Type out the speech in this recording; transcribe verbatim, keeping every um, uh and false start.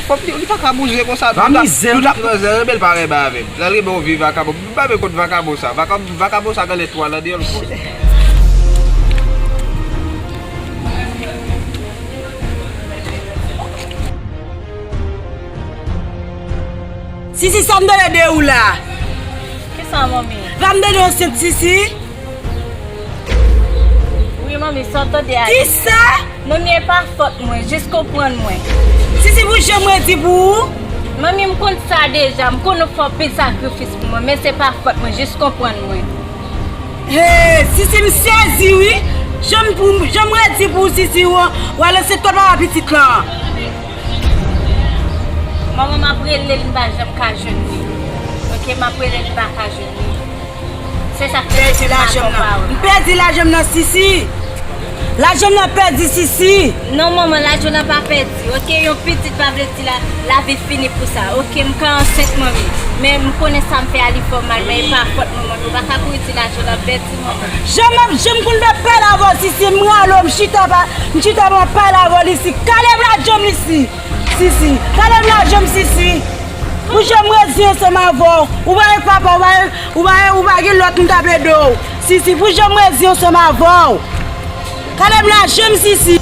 Fòk li, li pa ka bouze konsa. Pa mizè. Tout ap nan zè, rebèl pa reba avè m. Lè l reba ou vi vakabon. M pa vle kont vakabon sa. Vakab-, vakabon sa genlè twa nan deyò l. Sisi, sa m tande de ou la? Kisa, manmi? Pa m tande ansent, Sisi? Wi, manmi, sa w tande a. Kisa? Manmi, e pa fòt mwen, jis konprann mwen. Sisi, pou jan m redi pou ou? Manmi, m konn sa deja, m konn ou fè anpil sakrifis pou mwen, men se pa fòt mwen, jis konprann mwen. Hey, Sisi, m sezi wi. Jan m pou, jan m redi pou ou, Sisi, w, w al ansent, papa pitit lan. Manman, m ap rele l, m pa janm ka jwenn li. Oke, m ap rele l, m pa ka jwenn li. Se sa k fè m pèdi lajan m nan. M pèdi lajan m nan, Sisi. Lajan m nan pèdi, Sisi. Non, manman, lajan nan pa pèdi. Oke, yon pitit pa vle di la, lavi fini pou sa. Oke, m ka ansent, manmi. Men m konnen sa m fè a li fè w mal, men e pa fòt mwen, manmi. Ou pa ka kouri di lajan nan pèdi, manman. Jan m ap, jan m konn ap pale avè w, Sisi, m rale w, m chita pa, m chita m ap pale avè w, Sisi. Kaleb lajan m, Sisi. Sisi, Kaleb lajan m, Sisi. Pou jan m redi ansanm avè w, ou pa wè papa, ou pa wè, ou pa wè, ou pa gen lòt moun k ap ede w. Sisi, pou jan m redi ansanm avè w. Kaleb lajan m, Sisi.